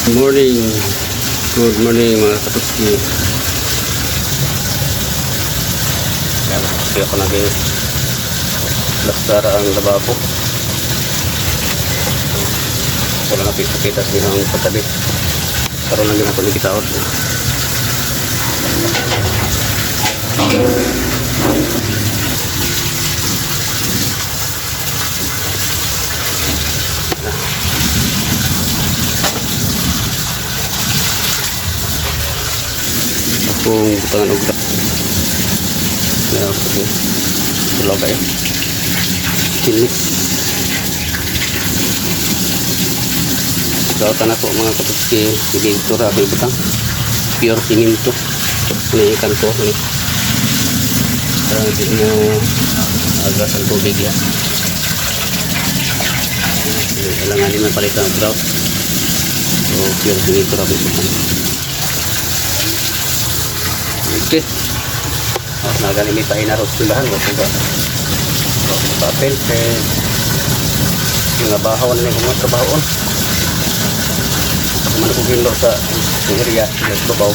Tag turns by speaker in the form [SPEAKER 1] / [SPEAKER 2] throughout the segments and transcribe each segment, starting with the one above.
[SPEAKER 1] Morning. Good morning, mga katuski. Yan, kaya ako nag lastara ang lababo. Wala na kita sa iyang pagtabi. Karon lang din ako nagkitaod. Akong butangan og na ako. Tulo kayo. Kinis. Gawatan ako, mga katuski. Sige, tura ako ibutang. Pure simento. Ini kanto ni. Para hindi mo agas ang tubig ya. Kailangan din palitan ang grout. So, pure simento ra ibutang. Okay. Oh, nagaling may pahinarot simbahan. Wag ko ba? So, papel. Eh, mga bahaw na yung mga trabahoon. Ako man ako ginlo sa area sa babaw.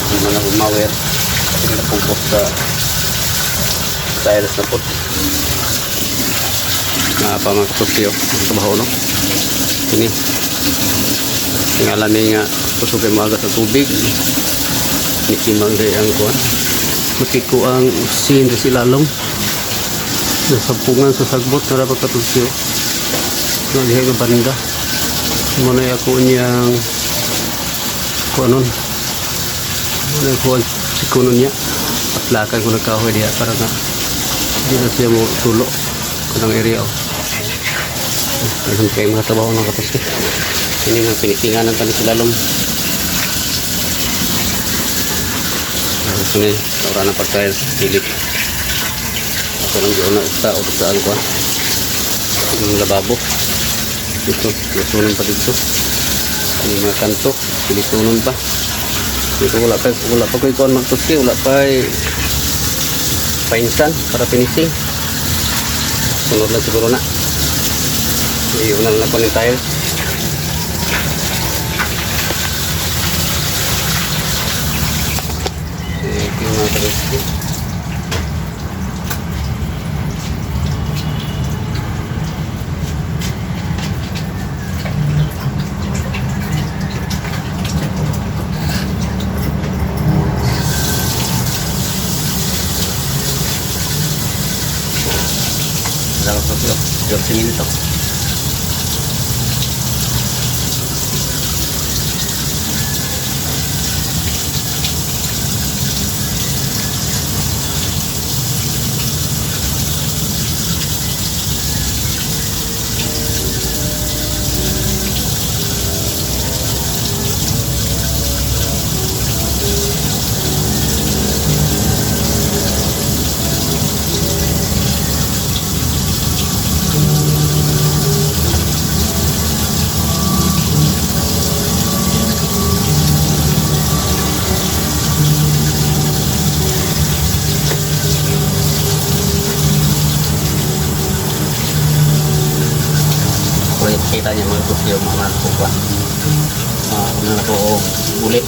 [SPEAKER 1] Hindi man ako mawer. Kasi napungkot sa tiles na po. Nga pa mga kapatid, ang trabaho no. Ini. Nga alam nga kusog kay maaga sa tubig. Nikimang day ang kuan. Maski ko ang sin sa silalong. Nasampungan sa sagbot na dapat katulsyo. Nga diha nga banda. Muna ako niyang kuanon. Muna ako si kunon niya. Patlakan ko nagkahoy diha para nga hindi na siya mo tulo kanang area. Oh. Ayun kay mga trabaho ng kapaske. Ini mga pinitinganan pa ni silalom. Gusto ni, ora na pag-tiles, pilit. Ako lang yun na usta o saan ko. Yung lababo. Dito, lusunan pa dito. Yung mga kanto, pilisunan pa. Dito wala pa ko ikuan magtuski, wala pa painsan para finishing. Sunod lang siguro na. Iunan lang ko ng tiles. Sige, mga katuski. Wala ko sa pure simento. Kulit kita niya mga kusyo mga kuha. Ah, ano na po ulit.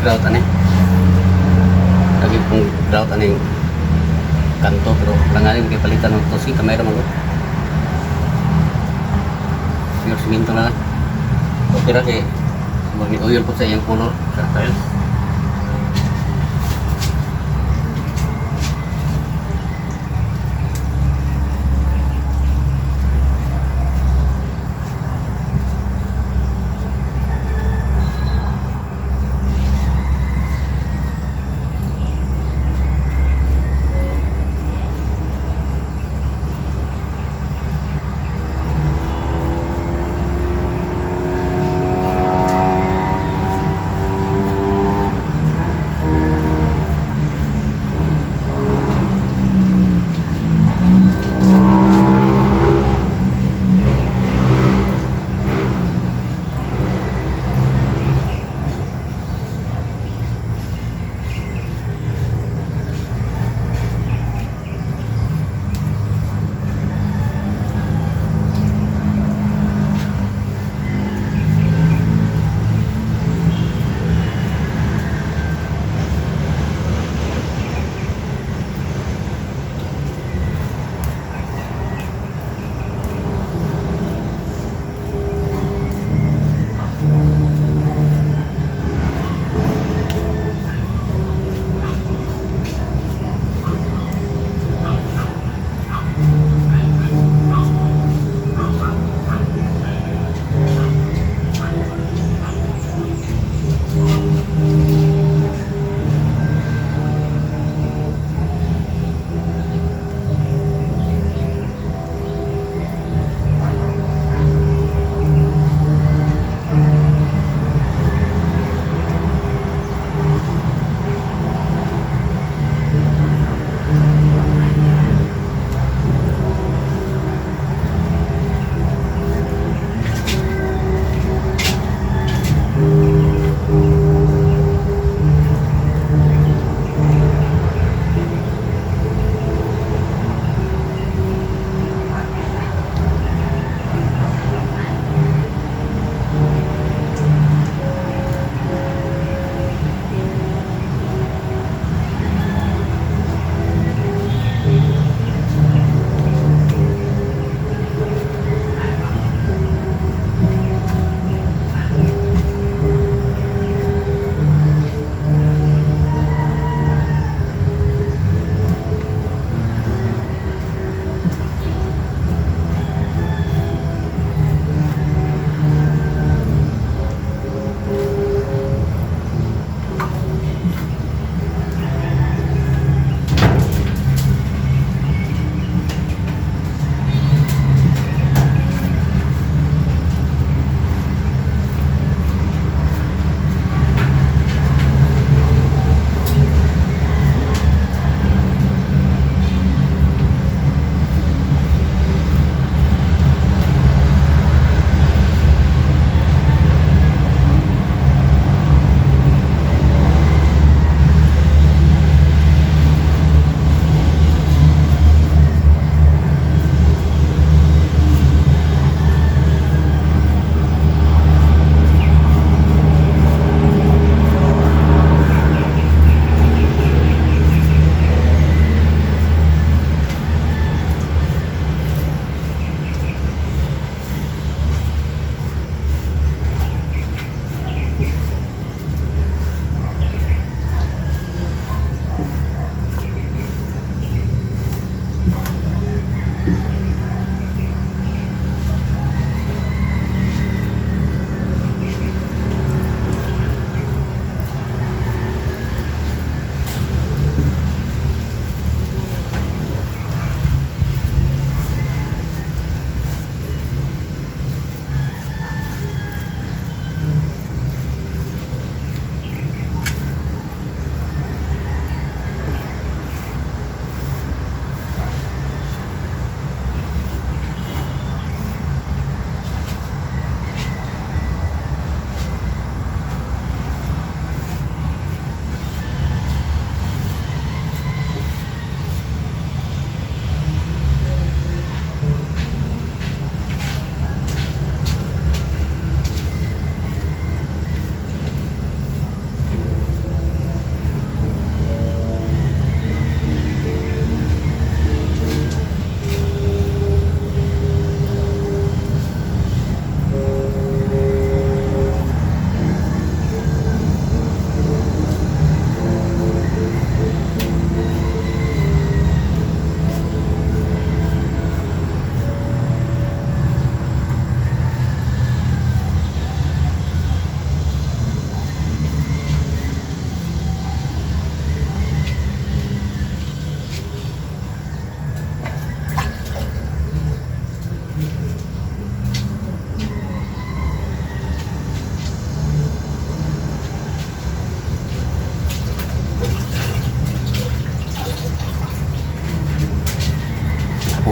[SPEAKER 1] Grout ani. Lagi pong grout ani kanto, pero langanin kay palitan ng tosi kamay ra man gud. Pure siminto na lang. Okay ra kay mag oil po sa iyang color sa tiles.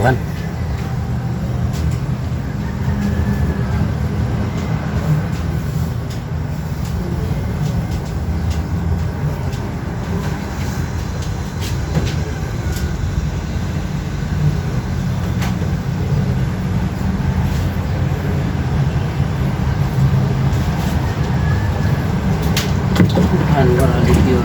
[SPEAKER 1] Kuan. Ano ba dito?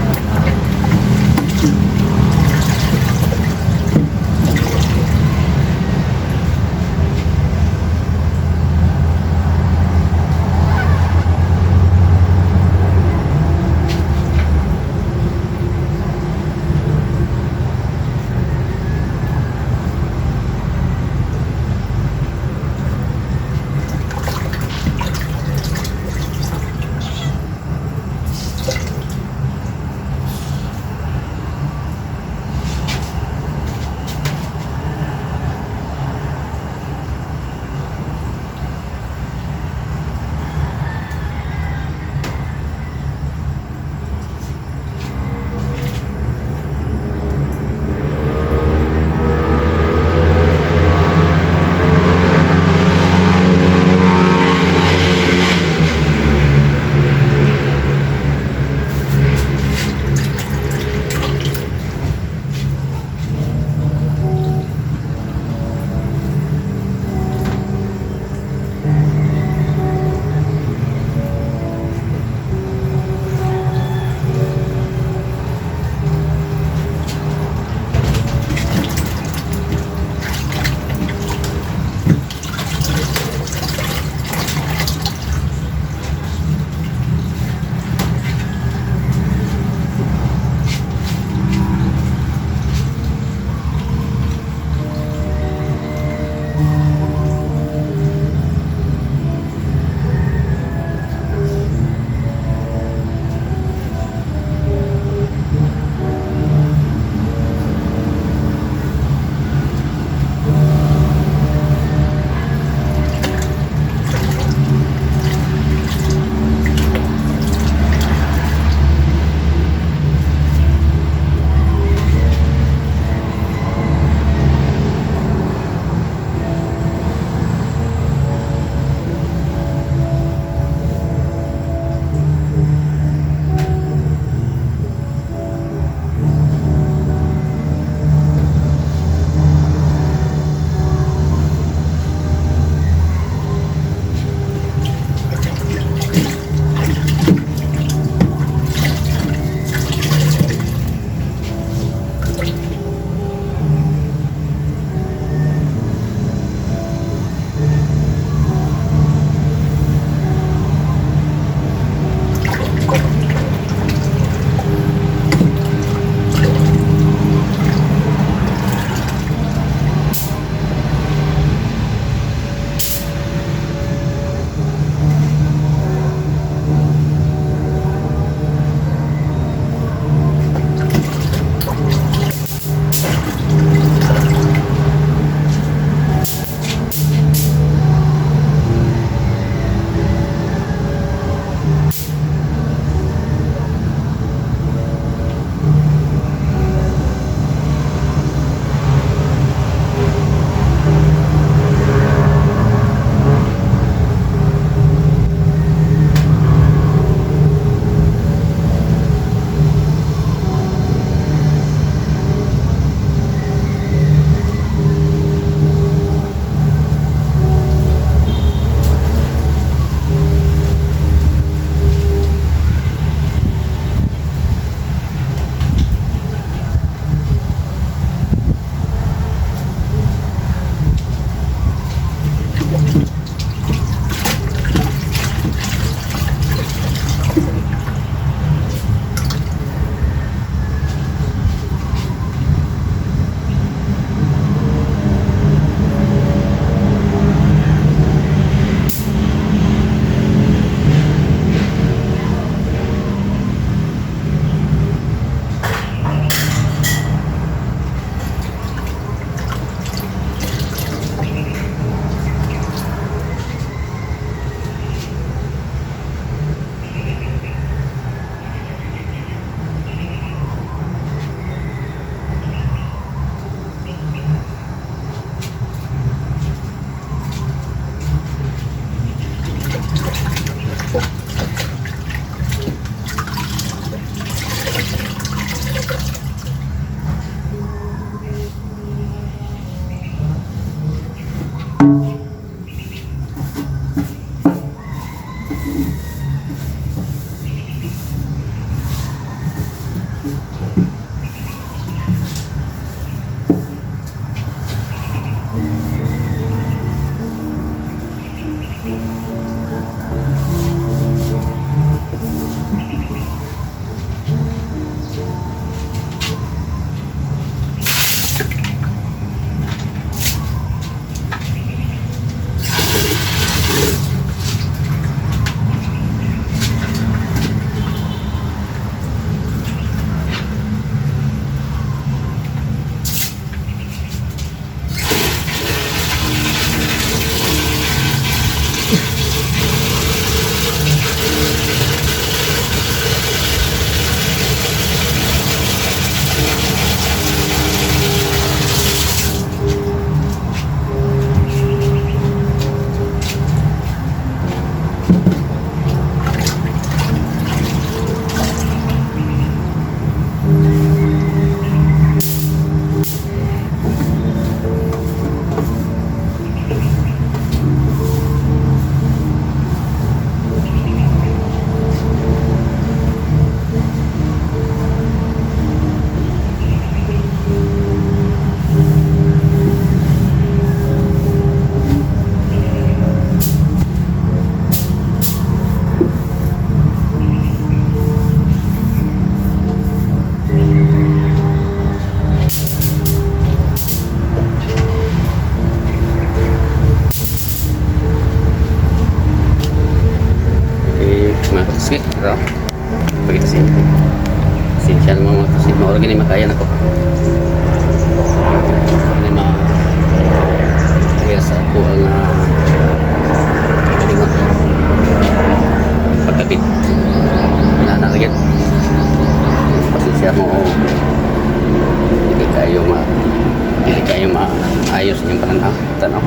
[SPEAKER 1] Dili kayo maayos yung pananaw. Tanaw.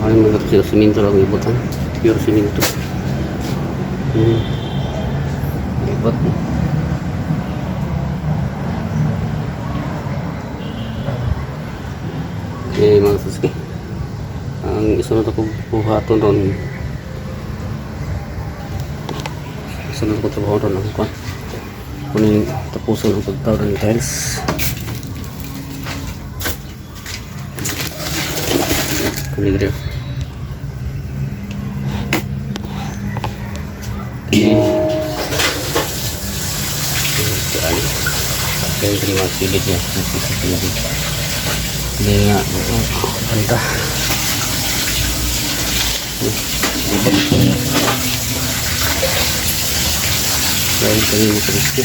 [SPEAKER 1] Ay, mga sila, simento lang ibutan. Pure simento. Ibot. Eh, mga suski. Ang isunod ako buhaton ron. Isunod ko trabaho ron ang kwan. Kuning tapusin ang pagtawad ng tiles. Kani dire. Okay. Saan? Kaya yung mga silid niya. Sa silid. Hindi nga. Banta. Libot. Dahil kami mga.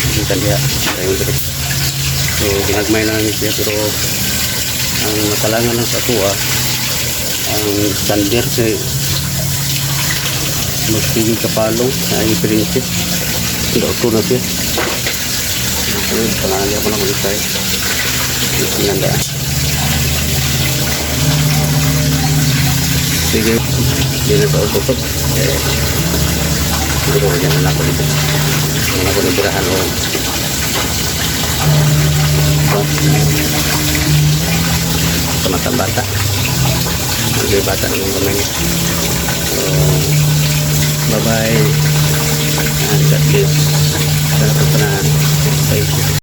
[SPEAKER 1] Hindi kanya. Dahil dito. So, ginagmay lang siya, pero ang makalangan lang sa kuha ang sander kay magsige kapalong ay diferensya. Dauto na siya. Ayun, pangali ako na ulit tayo. Sinanda. Sige, hindi na sa utot. Eh, siguro dyan na ako dito. Hindi ako nabirahan o sa bata. Hindi bata ng kamay niya. So, bye-bye. And God bless. Sana po na. Thank you.